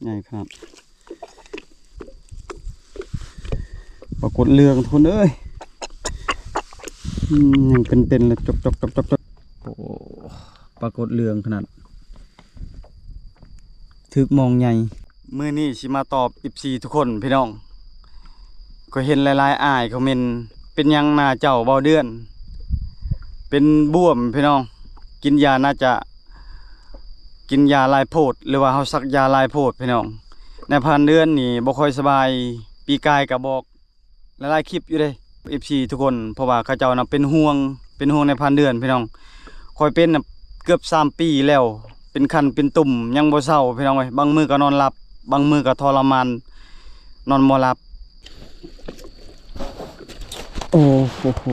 ໃຫຍ່ຂະໜາດ ປາກົດເຫຼືອງທຸກຄົນເອີຍ. ອືມ ຍັງເຕັ້ນໆ ແລ້ວ ຈົກໆໆໆ ໂອ້ ປາກົດເຫຼືອງຂະໜາດ ຖືກມອງໃຫຍ່. ມື້ນີ້ຊິມາຕອບເອັຟຊີທຸກຄົນພີ່ນ້ອງ. ຂ້ອຍເຫັນຫຼາຍໆອ້າຍຄອມເມັນ ເປັນຫຍັງໜ້າເຈົ້າເບົາເດືອນ ເປັນບວມພີ່ນ້ອງ. ກິນຢາ ໜ້າຈະກິນຢາຫຼາຍໂພດ ຫຼືວ່າເຮົາສັກຢາຫຼາຍໂພດພີ່ນ້ອງ. ນາຍພານເດືອນນີ້ບໍ່ຄ່ອຍສະບາຍ ປີກາຍກະບອກ ຫຼາຍໆຄລິບຢູ່ເດ້ ເອັຟຊີທຸກຄົນ ເພາະວ່າເຂົາເຈົ້ານະເປັນຫ່ວງ ເປັນຫ່ວງນາຍພານເດືອນພີ່ນ້ອງ. ຂ້ອຍເປັນນະເກືອບສາມປີແລ້ວ ເປັນຄັນເປັນຕຸ່ມຍັງບໍ່ເຊົາພີ່ນ້ອງເອີຍ. ບາງມື້ກໍນອນຫຼັບ ບາງມື້ກໍທໍລະມານ ນອນບໍ່ຫຼັບ. ໂອ້ໂຫ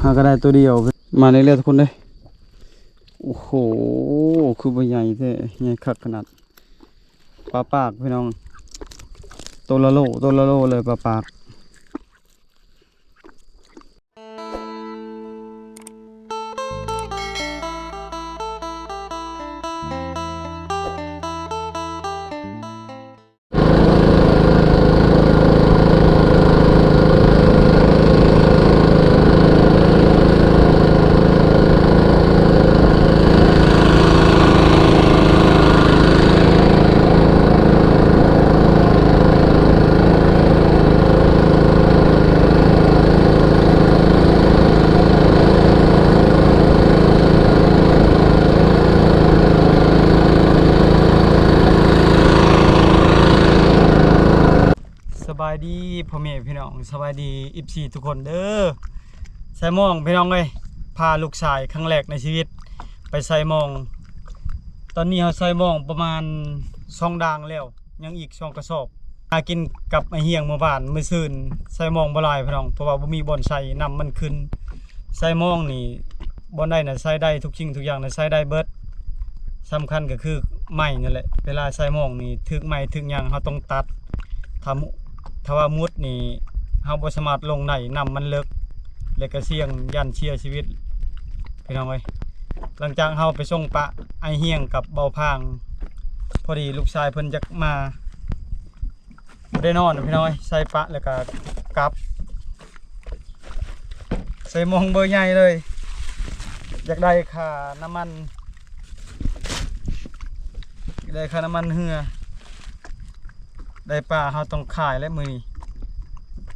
ຫາກໍໄດ້ຕົວດຽວ ມາເລື້ອຍໆທຸກຄົນເດີ. ໂອ້ໂຫ ຄືບໍ່ໃຫຍ່ແທ້ ໃຫຍ່ຄັກຂະໜາດ. ປາປາກພີ່ນ້ອງ ໂຕລະໂລ ໂຕລະໂລເລີຍ ປາປາກ. ສະບາຍດີພໍ່ແມ່ພີ່ນ້ອງ ສະບາຍດີເອັຟຊີທຸກຄົນເດີ. ສາຍໝອງພີ່ນ້ອງເອີຍ ພາລູກຊາຍຄັ້ງແລກໃນຊີວິດໄປໃສ່ມອງ. ຕອນນີ້ເຮົາໃສ່ມອງປະມານສອງດາງແລ້ວ ຍັງອີກສອງກະສອບ. ຫາກິນກັບໄອ້ຮຽງມື້ວານ ມື້ຊືນໃສ່ມອງບໍ່ຫຼາຍພີ່ນ້ອງ ເພາະວ່າບໍ່ມີບ່ອນໃສ່ ນ້ຳມັນຂຶ້ນ. ໃສ່ມອງນີ້ ບ່ອນໃດນະໃຊ້ໄດ້ ທຸກສິ່ງທຸກຢ່າງນະໃຊ້ໄດ້ເບິດ. ສຳຄັນກໍຄືໄມ້ນັ້ນແຫຼະ ເວລາໃສ່ມອງນີ້ຖືກໄມ້ຖືກຫຍັງເຮົາຕ້ອງຕັດ. ຖ້າ ຖ້າວ່າມຸດນີ້ເຮົາບໍ່ສາມາດລົງໄດ້ ນ້ຳມັນເລິກ ແລະກະສ່ຽງຢ້ານເສຍຊີວິດພີ່ນ້ອງເອີຍ. ຫຼັງຈາກເຮົາໄປສົ່ງປະອ້າຍຮຽງກັບເບົາພາງ ພໍດີລູກຊາຍເພິ່ນຢາກມາ ບໍ່ໄດ້ນອນພີ່ນ້ອງເອີຍ ໃສ່ປະແລ້ວກະກັບ ໃສ່ມອງເບີໃຫຍ່ເລີຍ. ຢາກໄດ້ຄ່ານ້ຳມັນ ຢາກໄດ້ຄ່ານ້ຳມັນເຮືອ ໄດ້ປາເຮົາຕ້ອງຂາຍແລ້ວມື້ນີ້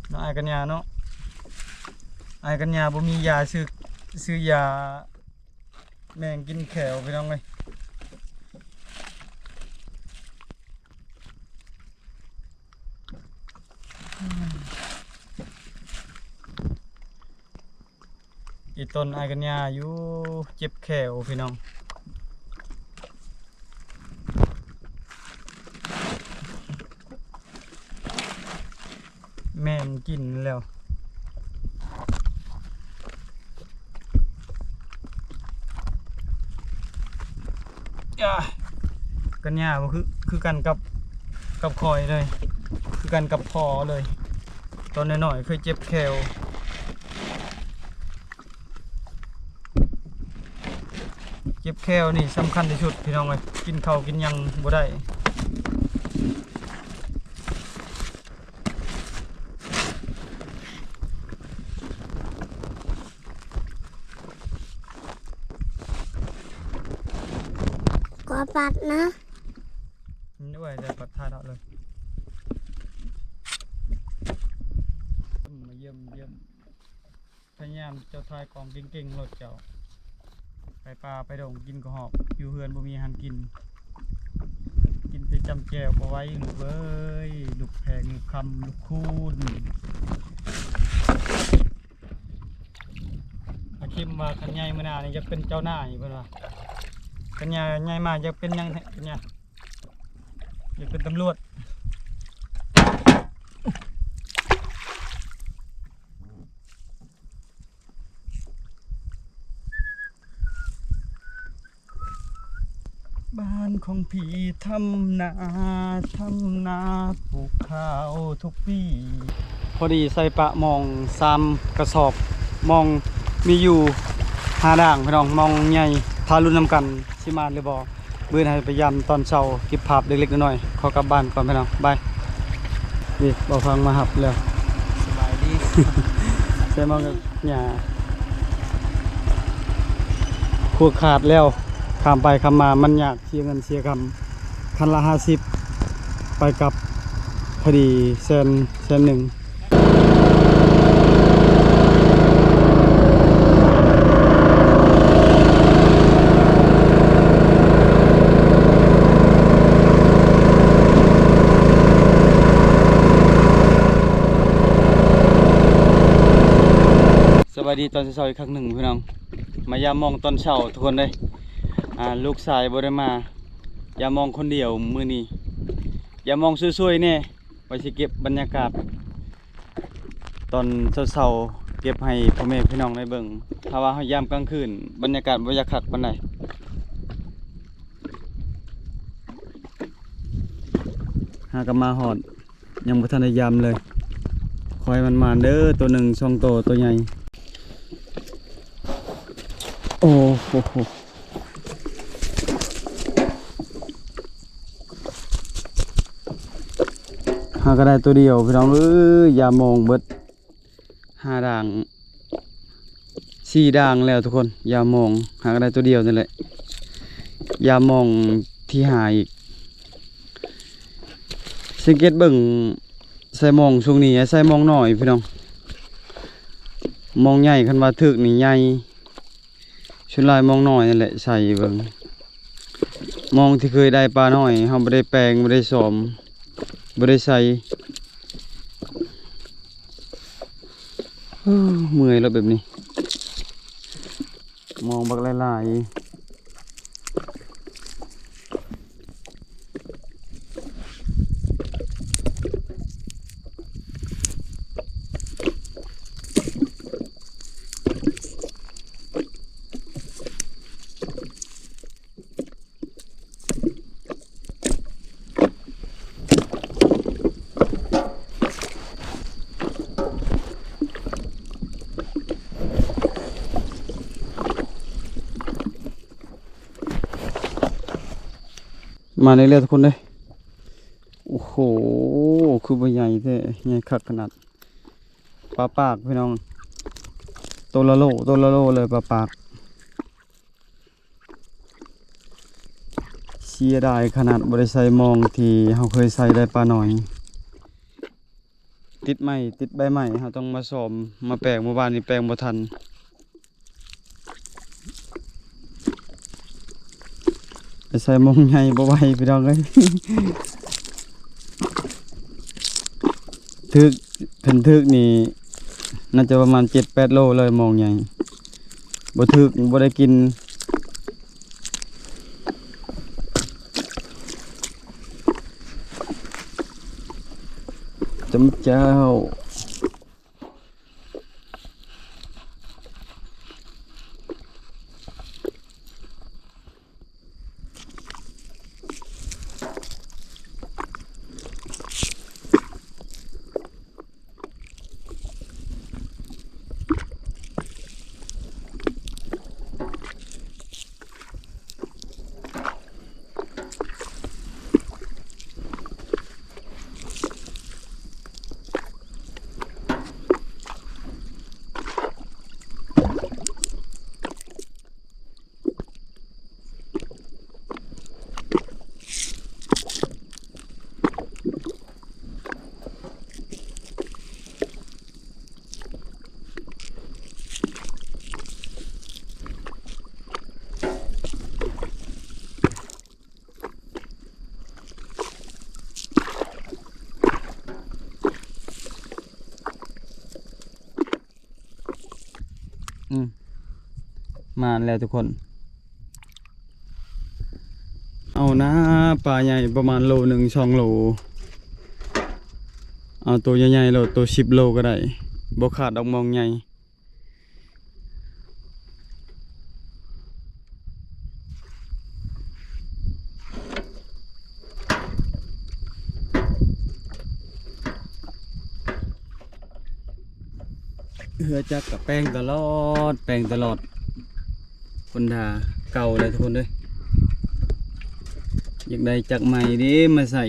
ເນາະ ອ້າຍກັນຍາເນາະ. ອ້າຍກັນຍາບໍ່ມີຢາຊື້ ຊື້ຢາ ແມງກິນແຂ້ວພີ່ນ້ອງເອີຍ. ອີ່ຕົນອ້າຍກັນຍາຢູ່ເຈັບແຂ້ວພີ່ນ້ອງ. ແມ່ນກິນແລ້ວ ກັນຍາບໍ່ຄື ຄືກັນກັບ ກັບຂ້ອຍເລີຍ ຄືກັນກັບພໍ່ເລີຍ. ຕອນນ້ອຍໆເຄີຍເຈັບແຂ້ວ ເຈັບແຂ້ວນີ້ສຳຄັນທີ່ສຸດພີ່ນ້ອງເອີຍ ກິນເຂົ້າກິນຫຍັງບໍ່ໄດ້. ກວາດປັດນະ ໂອ້ຍ ໄດ້ປັດຖ່າຍເນາະເລີຍ ມາຢ້ຽມ ຢ້ຽມ. ພະຍາຍາມເຈົ້າຖ່າຍກ້ອງເກັ່ງໆໂລດເຈົ້າ ໄປປ່າໄປດົງກິນກະຫອບ ຢູ່ເຮືອນບໍ່ມີອາຫານກິນ ກິນແຕ່ຈ້ຳແຈ່ວບໍ່ໄຫວລູກເອີຍ ລູກແພງລູກຄຳລູກຄູນ. ອາຄິມວ່າຄັນໃຫຍ່ມາໜ້ານີ້ຢາກເປັນເຈົ້ານາຍເພິ່ນວ່າ ຄັນໃຫຍ່ ໃຫຍ່ມາຢາກເປັນຫຍັງແທ້ ຄັນໃຫຍ່ ຢາກເປັນຕຳຫຼວດ. ບ້ານຂອງພີ່ທຳນາ ທຳນາປູກຂ້າວທຸກປີ. ພໍດີໃສ່ປະມອງສາມກະສອບ ມອງມີຢູ່ ຫາດ່າງພີ່ນ້ອງ ມອງໃຫຍ່ ຖ້າລຸ້ນນຳກັນຊິມານຫຼືບໍ່. ມື້ໃຫ້ໄປຢາມຕອນເຊົ້າ ເກັບພາບເລັກໆນ້ອຍໆ. ຂໍກັບບ້ານກ່ອນພີ່ນ້ອງ ບາຍ. ນີ້ ບ່າວພັງມາຮັບແລ້ວ. ສະບາຍດີ. ໃສ່ມາກັບຫຍ້າ ຂົວຂາດແລ້ວ ຂ້າມໄປຂ້າມມາມັນຍາກ ເສຍເງິນເສຍຄຳ. ຄັນລະຫ້າສິບ ໄປກັບ ພໍດີແສນ ແສນໜຶ່ງ. ສະບາຍດີຕອນເຊົ້າໆອີກຄັ້ງໜຶ່ງພີ່ນ້ອງ ມາຢາມມອງຕອນເຊົ້າທຸກຄົນເດ້. ອ່າ ລູກຊາຍບໍ່ໄດ້ມາ ຢາມມອງຄົນດຽວມື້ນີ້ ຢາມມອງຊ່ວຍໆແດ່ ວ່າຊິເກັບບັນຍາກາດຕອນເຊົ້າໆ ເກັບໃຫ້ພໍ່ແມ່ພີ່ນ້ອງໄດ້ເບິ່ງ. ຖ້າວ່າເຮົາຢາມກາງຄືນ ບັນຍາກາດບໍ່ຢາກຄັກປານໃດ. ຫາກະມາຮອດ ຍັງບໍ່ທັນໄດ້ຢາມເລີຍ. ຂໍໃຫ້ມັນມານເດີ ໂຕໜຶ່ງສອງໂຕ ໂຕໃຫຍ່. ໂອ້ໂຫ ຫາກະໄດ້ໂຕດຽວພີ່ນ້ອງເອີຍ. ຢາມມອງເບິດ ຫ້າດ່າງ ສີ່ດ່າງແລ້ວທຸກຄົນ. ຢາມມອງ ຫາກະໄດ້ໂຕດຽວນີ້ແຫຼະ. ຢາມມອງທີຫ້າອີກ. ສັງເກດເບິ່ງ ໃສ່ມອງຊ່ວງນີ້ໃສ່ມອງນ້ອຍພີ່ນ້ອງ. ມອງໃຫຍ່ ຄັນວ່າຖືກນີ້ໃຫຍ່. ສ່ວນຫຼາຍມອງນ້ອຍນັ້ນແຫຼະໃສ່ເບິ່ງ. ມອງທີ່ເຄີຍໄດ້ປານ້ອຍ ເຮົາບໍ່ໄດ້ແປງ ບໍ່ໄດ້ສອມ ບໍ່ໄດ້ໃສ່. ເອີ ເມື່ອຍແລ້ວແບບນີ້ ມອງບັກຫຼາຍໆ. ມາເລື້ອຍໆ ທຸກຄົນເດ້. ໂອ້ໂຫ ຄືບໍ່ໃຫຍ່ແທ້ ໃຫຍ່ຄັກຂະໜາດ. ປາປາກພີ່ນ້ອງ ໂຕລະໂລ ໂຕລະໂລເລີຍ ປາປາກ. ເສຍດາຍຂະໜາດບໍ່ໄດ້ໃສ່ມອງທີ່ເຮົາເຄີຍໃສ່ໄດ້ປານ້ອຍ. ຕິດໄມ້ ຕິດໃບໄມ້ ເຮົາຕ້ອງມາສ້ອມ ມາແປງ. ມື້ວານນີ້ແປງບໍ່ທັນ. ໄປໃສ່ມອງໃຫຍ່ບໍ່ໄຫວພີ່ນ້ອງເອີຍ. ຖືກ ຄັນຖືກນີ້ໜ້າຈະປະມານເຈັດແປດໂລເລີຍ ມອງໃຫຍ່. ບໍ່ຖືກບໍ່ໄດ້ກິນ. ຈຳເຈົ້າ. ອືມ ມາແລ້ວທຸກຄົນ. ເອົານາ ປາໃຫຍ່ປະມານໂລໜຶ່ງ ສອງໂລ. ເອົາໂຕໃຫຍ່ໆໂລດ ໂຕສິບໂລກໍໄດ້ ບໍ່ຂາດດອກ ມອງໃຫຍ່. ເຮືອຈັກກະແປງຕະຫຼອດ ແປງຕະຫຼອດ. ຄົນດ່າເກົ່າແລ້ວທຸກຄົນເອີຍ. ຢາກໄດ້ຈັກໃໝ່ເດ້ມາໃສ່.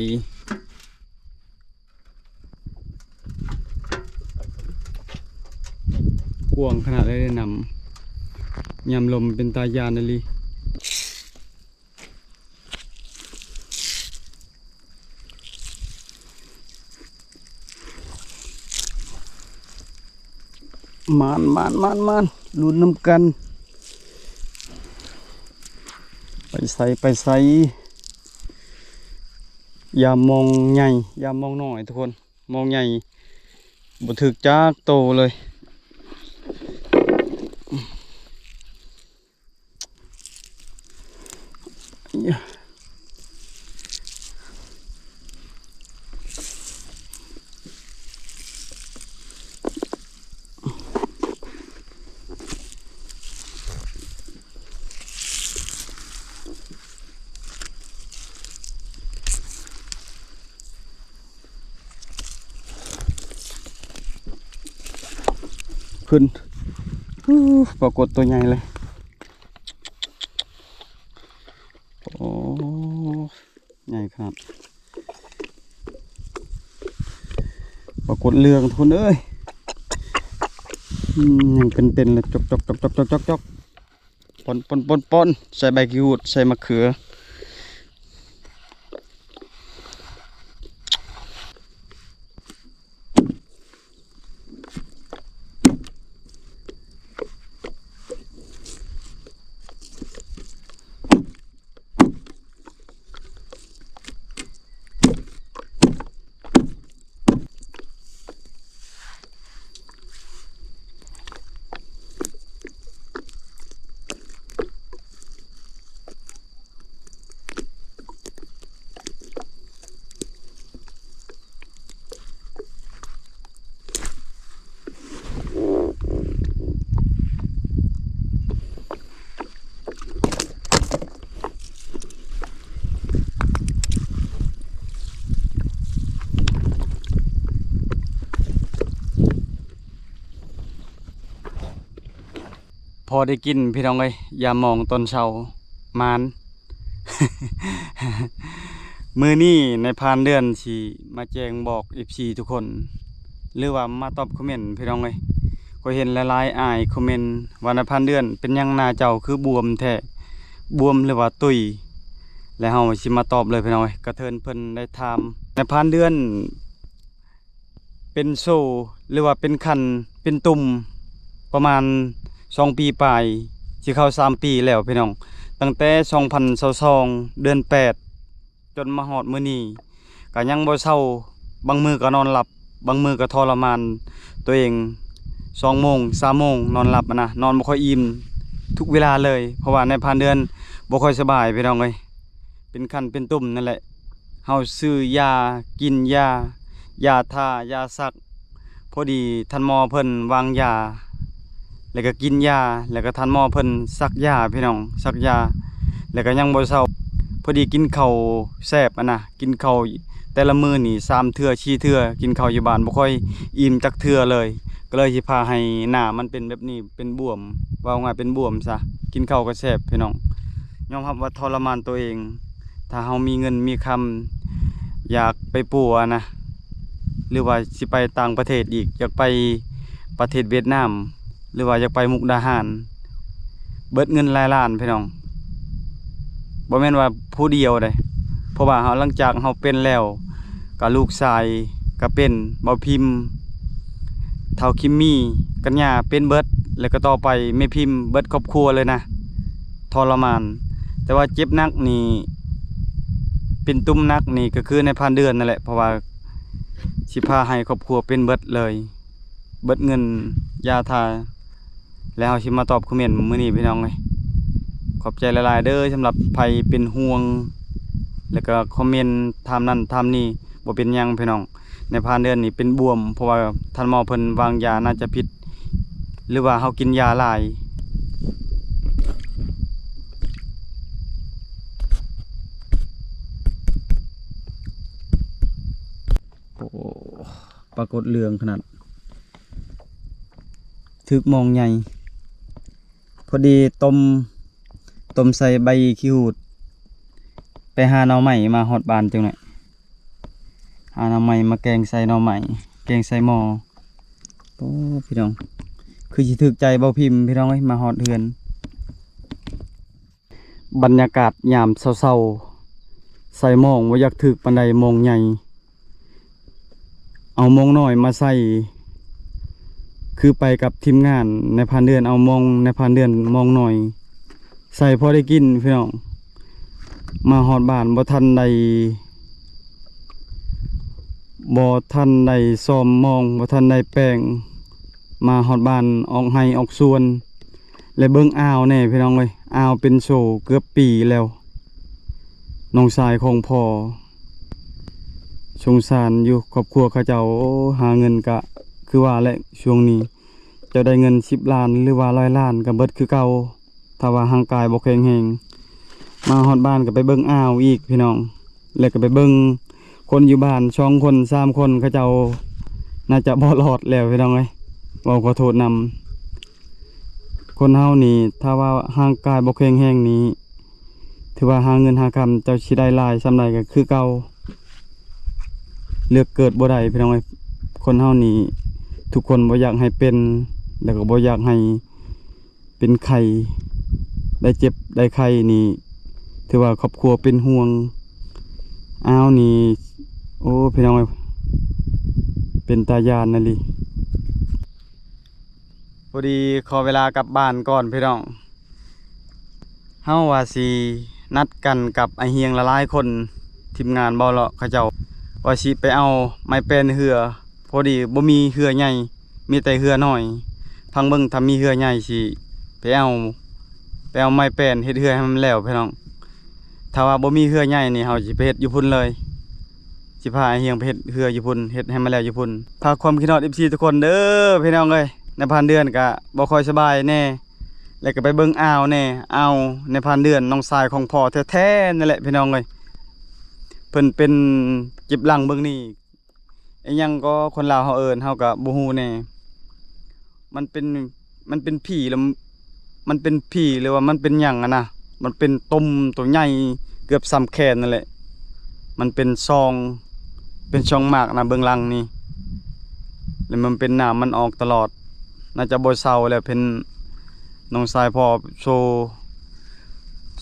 ກວ້າງຂະໜາດໃດເດ້ນ້ຳ ຍາມລົມເປັນຕາຢ້ານອີ່ຫຼີ. ມານ ມານ ມານ ມານ ລຸ້ນນຳກັນ. ໄປໃສ ໄປໃສ? ຢ່າມອງໃຫຍ່ ຢ່າມອງນ້ອຍທຸກຄົນ. ມອງໃຫຍ່ບໍ່ຖືກຈັກໂຕເລີຍ. ຂຶ້ນ ປາກົດໂຕໃຫຍ່ເລີຍ. ໂອ້ ໃຫຍ່ຂະໜາດ ປາກົດເຫຼືອງທຸກຄົນເອີຍ. ອືມ ຍັງເປັນໆເລີຍ ຈອກໆ ຈອກໆ ຈອກໆ ຈອກໆ ປ່ອນໆໆໆ ໃສ່ໃບກີ່ຫູດ ໃສ່ມະເຂືອ. ພໍໄດ້ກິນພີ່ນ້ອງເອີຍ ຢາມມອງຕອນເຊົ້າ ມານ. ມື້ນີ້ນາຍພານເດືອນຊິມາແຈ້ງບອກເອັຟຊີທຸກຄົນ ຫຼືວ່າມາຕອບຄອມເມັນພີ່ນ້ອງເອີຍ. ຂ້ອຍເຫັນຫຼາຍໆອ້າຍຄອມເມັນວ່າ ນາຍພານເດືອນ ເປັນຫຍັງໜ້າເຈົ້າຄືບວມແທ້ ບວມ ຫຼືວ່າຕຸ້ຍ? ແລະເຮົາຊິມາຕອບເລີຍພີ່ນ້ອງເອີຍ. ກະເທີນເພິ່ນໄດ້ຖາມ ນາຍພານເດືອນ ເປັນໂຊ ຫຼືວ່າເປັນຄັນ ເປັນຕຸ່ມ ປະມານສອງປີປາຍ ຊິເຂົ້າສາມປີແລ້ວພີ່ນ້ອງ. ຕັ້ງແຕ່ສອງພັນຊາວສອງ ເດືອນແປດ ຈົນມາຮອດມື້ນີ້ ກະຍັງບໍ່ເຊົາ. ບາງມື້ກະນອນຫຼັບ ບາງມື້ກະທໍລະມານຕົວເອງ ສອງໂມງ ສາມໂມງ ນອນຫຼັບຫັ້ນນະ ນອນບໍ່ຄ່ອຍອີ່ມທຸກເວລາເລີຍ ເພາະວ່ານາຍພານເດືອນບໍ່ຄ່ອຍສະບາຍພີ່ນ້ອງເອີຍ. ເປັນຄັນເປັນຕຸ່ມນັ້ນແຫຼະ ເຮົາຊື້ຢາ ກິນຢາ ຢາທາ ຢາສັກ. ພໍດີທ່ານໝໍເພິ່ນວາງຢາ ແລ້ວກະກິນຢາ ແລ້ວກະທ່ານໝໍເພິ່ນສັກຢາພີ່ນ້ອງ ສັກຢາ ແລ້ວກະຍັງບໍ່ເຊົາ. ພໍດີກິນເຂົ້າແຊບຫັ້ນນະ ກິນເຂົ້າແຕ່ລະມື້ນີ້ສາມເທື່ອ ສີ່ເທື່ອ ກິນເຂົ້າຢູ່ບ້ານບໍ່ຄ່ອຍອີ່ມຈັກເທື່ອເລີຍ ກະເລີຍຊິພາໃຫ້ໜ້າມັນເປັນແບບນີ້ ເປັນບວມ ເວົ້າງ່າຍເປັນບວມຊະ. ກິນເຂົ້າກະແຊບພີ່ນ້ອງ ຍອມຮັບວ່າທໍລະມານໂຕເອງ. ຖ້າເຮົາມີເງິນມີຄຳ ຢາກໄປປົວນະ ຫຼືວ່າຊິໄປຕ່າງປະເທດອີກ ຢາກໄປປະເທດຫວຽດນາມ ຫຼືວ່າຢາກໄປມຸກດາຫານ ເບິດເງິນຫຼາຍລ້ານພີ່ນ້ອງ. ບໍ່ແມ່ນວ່າຜູ້ດຽວເດ້ ເພາະວ່າເຮົາ ຫຼັງຈາກເຮົາເປັນແລ້ວ ກະລູກຊາຍກະເປັນ ບ່າວພິມ ທ້າວຄິມມີ ກັນຍາ ເປັນເບິດ ແລ້ວກະຕໍ່ໄປແມ່ພິມ ເບິດຄອບຄົວເລີຍນະ ທໍລະມານ. ແຕ່ວ່າເຈັບໜັກນີ້ ເປັນຕຸ່ມໜັກນີ້ກະຄືນາຍພານເດືອນນັ້ນແຫຼະ ເພາະວ່າຊິພາໃຫ້ຄອບຄົວເປັນເບິດເລີຍ ເບິດເງິນຢາທາ. ແລ້ວເຮົາຊິມາຕອບຄອມເມັນມື້ນີ້ພີ່ນ້ອງເອີຍ. ຂອບໃຈຫຼາຍໆເດີ ສຳລັບໃຜເປັນຫ່ວງ ແລ້ວກະຄອມເມັນຖາມນັ້ນຖາມນີ້ ບໍ່ເປັນຫຍັງພີ່ນ້ອງ. ນາຍພານເດືອນນີ້ເປັນບວມ ເພາະວ່າທ່ານໝໍເພິ່ນວາງຢາ ໜ້າຈະຜິດ ຫຼືວ່າເຮົາກິນຢາຫຼາຍ. ໂອ້ ປາກົດເຫຼືອງຂະໜາດ ຖືກມອງໃຫຍ່. ພໍດີຕົ້ມ ຕົ້ມໃສ່ໃບຂີ້ຫູດ ໄປຫາໜໍ່ໄມ້ ມາຮອດບ້ານຈັ່ງໜ້ອຍ ຫາໜໍ່ໄມ້ມາແກງໃສ່ໜໍ່ໄມ້ ແກງໃສ່ໝໍ່. ໂອ້ ພີ່ນ້ອງ ຄືຊິຖືກໃຈເບົາພິມ ພີ່ນ້ອງເອີຍ ມາຮອດເຮືອນ. ບັນຍາກາດຍາມເຊົ້າໆ ໃສ່ມອງບໍ່ຢາກຖືກປານໃດ ມອງໃຫຍ່ ເອົາມອງນ້ອຍມາໃສ່ ຄືໄປກັບທີມງານ ນາຍພານເດືອນເອົາມອງ ນາຍພານເດືອນມອງນ້ອຍໃສ່ພໍໄດ້ກິນ ພີ່ນ້ອງ. ມາຮອດບ້ານບໍ່ທັນໄດ້ ບໍ່ທັນໄດ້ຊ້ອມມອງ ບໍ່ທັນໄດ້ແປງ ມາຮອດບ້ານອອກໄຮ່ອອກສວນ ແລະເບິ່ງອາວແດ່ ພີ່ນ້ອງເອີຍ ອາວເປັນໂສເກືອບປີແລ້ວ ນ້ອງຊາຍຂອງພໍ່. ສົງສານຢູ່ຄອບຄົວເຂົາເຈົ້າ ໂອ້ ຫາເງິນກະຄືວ່າແຫຼະ ຊ່ວງນີ້ເຈົ້າໄດ້ເງິນສິບລ້ານ ຫຼືວ່າຮ້ອຍລ້ານກະເບິດຄືເກົ່າ ຖ້າວ່າຮ່າງກາຍບໍ່ແຂງແຮງ. ມາຮອດບ້ານກະໄປເບິ່ງອາວອີກ ພີ່ນ້ອງ ແລະກະໄປເບິ່ງຄົນຢູ່ບ້ານ ສອງຄົນ ສາມຄົນ ເຂົາເຈົ້າໜ້າຈະບໍ່ລອດແລ້ວ ພີ່ນ້ອງເອີຍ ເວົ້າຂໍໂທດນຳ. ຄົນເຮົານີ້ ຖ້າວ່າຮ່າງກາຍບໍ່ແຂງແຮງນີ້ ຖືວ່າຫາເງິນຫາຄຳ ເຈົ້າຊິໄດ້ຫຼາຍສ່ຳໃດກະຄືເກົ່າ ເລືອກເກີດບໍ່ໄດ້ ພີ່ນ້ອງເອີຍ. ຄົນເຮົານີ້ ທຸກຄົນບໍ່ຢາກໃຫ້ເປັນ ແລ້ວກະບໍ່ຢາກໃຫ້ເປັນໄຂ້ ໄດ້ເຈັບໄດ້ໄຂ້ນີ້ ຖືວ່າຄອບຄົວເປັນຫ່ວງ. ອ້າວນີ້ ໂອ້ ພີ່ນ້ອງເອີຍ ເປັນຕາຢ້ານອີ່ຫຼີ. ພໍດີຂໍເວລາກັບບ້ານກ່ອນ ພີ່ນ້ອງ. ເຮົາວ່າຊິນັດກັນກັບອ້າຍຮຽງຫຼາຍໆຄົນ ທີມງານເບົາເລາະເຂົາເຈົ້າ ວ່າຊິໄປເອົາໄມ້ແປນເຮືອ ພໍດີບໍ່ມີເຮືອໃຫຍ່ ມີແຕ່ເຮືອນ້ອຍ. ພັງເບິ່ງ ຖ້າມີເຮືອໃຫຍ່ຊິໄປເອົາ ໄປເອົາໄມ້ແປນເຮັດເຮືອໃຫ້ມັນແລ້ວ ພີ່ນ້ອງ. ຖ້າວ່າບໍ່ມີເຮືອໃຫຍ່ນີ້ ເຮົາຊິໄປເຮັດຢູ່ພຸ້ນເລີຍ ຊິພາອ້າຍຮຽງໄປເຮັດເຮືອຢູ່ພຸ້ນ ເຮັດໃຫ້ມັນແລ້ວຢູ່ພຸ້ນ. ຝາກຄວາມຄິດຮອດ ເອັຟຊີ ທຸກຄົນເດີ ພີ່ນ້ອງເອີຍ. ນາຍພານເດືອນກະບໍ່ຄ່ອຍສະບາຍແດ່ ແລ້ວກະໄປເບິ່ງອາວແດ່ ອາວ ນາຍພານເດືອນ ນ້ອງຊາຍຂອງພໍ່ແທ້ໆນັ້ນແຫຼະ ພີ່ນ້ອງເອີຍ. ເພິ່ນເປັນເຈັບຫຼັງເບິ່ງນີ້ ອີ່ຫຍັງກໍຄົນລາວເຮົາເອີ້ນ ເຮົາກະບໍ່ຮູ້ແດ່. ມັນເປັນ ມັນເປັນຜີ ຫຼື ມັນເປັນຜີ ຫຼືວ່າມັນເປັນຫຍັງຫັ້ນນະ ມັນເປັນຕົມໂຕໃຫຍ່ເກືອບສ່ຳແຂນນັ້ນແຫຼະ. ມັນເປັນຊ່ອງ ເປັນຊ່ອງໝາກນະ ເບື້ອງຫຼັງນີ້ ແລ້ວມັນເປັນນ້ຳ ມັນອອກຕະຫຼອດ ໜ້າຈະບໍ່ເຊົາແລ້ວ. ເພິ່ນ ນ້ອງຊາຍພໍ່ໂຊ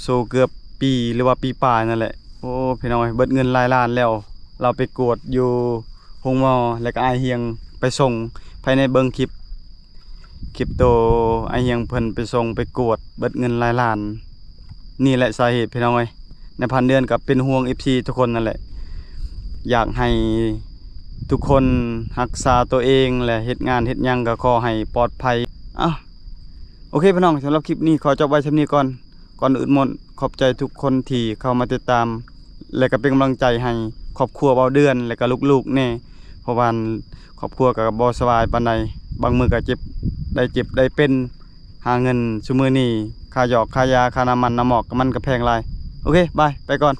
ໂຊເກືອບປີ ຫຼືວ່າປີປາຍນັ້ນແຫຼະ. ໂອ້ ພີ່ນ້ອງເອີຍ ເບິດເງິນຫຼາຍລ້ານແລ້ວ ລາວໄປກວດຢູ່ໂຮງໝໍ ແລ້ວກະອ້າຍຮຽງໄປສົ່ງ ໃຜໃນເບິ່ງຄລິບ ຄລິບໂຕອ້າຍຮຽງເພິ່ນໄປສົ່ງໄປກວດ ເບິດເງິນຫຼາຍລ້ານ. ນີ້ແຫຼະສາເຫດ ພີ່ນ້ອງເອີຍ. ນາຍພານເດືອນກະເປັນຫ່ວງ ເອັຟຊີ ທຸກຄົນນັ້ນແຫຼະ ຢາກໃຫ້ທຸກຄົນຮັກສາໂຕເອງ ແລະເຮັດງານເຮັດຫຍັງກະຂໍໃຫ້ປອດໄພ. ເອົ້າ ໂອເຄ ພີ່ນ້ອງ ສຳລັບຄລິບນີ້ຂໍຈົບໄວ້ສ່ຳນີ້ກ່ອນ. ກ່ອນອື່ນໝົດ ຂອບໃຈທຸກຄົນທີ່ເຂົ້າມາຕິດຕາມ ແລະກະເປັນກຳລັງໃຈໃຫ້ຄອບຄົວເບົາເດືອນ ແລະກະລູກໆແດ່ ເພາະວ່າຄອບຄົວກະບໍ່ສະບາຍປານໃດ ບາງມື້ກະເຈັບ ໄດ້ເຈັບໄດ້ເປັນ ຫາເງິນຊຸມື້ນີ້ ຄ່າຢອກຄ່າຢາ ຄ່ານ້ຳມັນນ້ຳໝອກ ມັນກະແພງຫຼາຍ. ໂອເຄ ບາຍ ໄປກ່ອນ.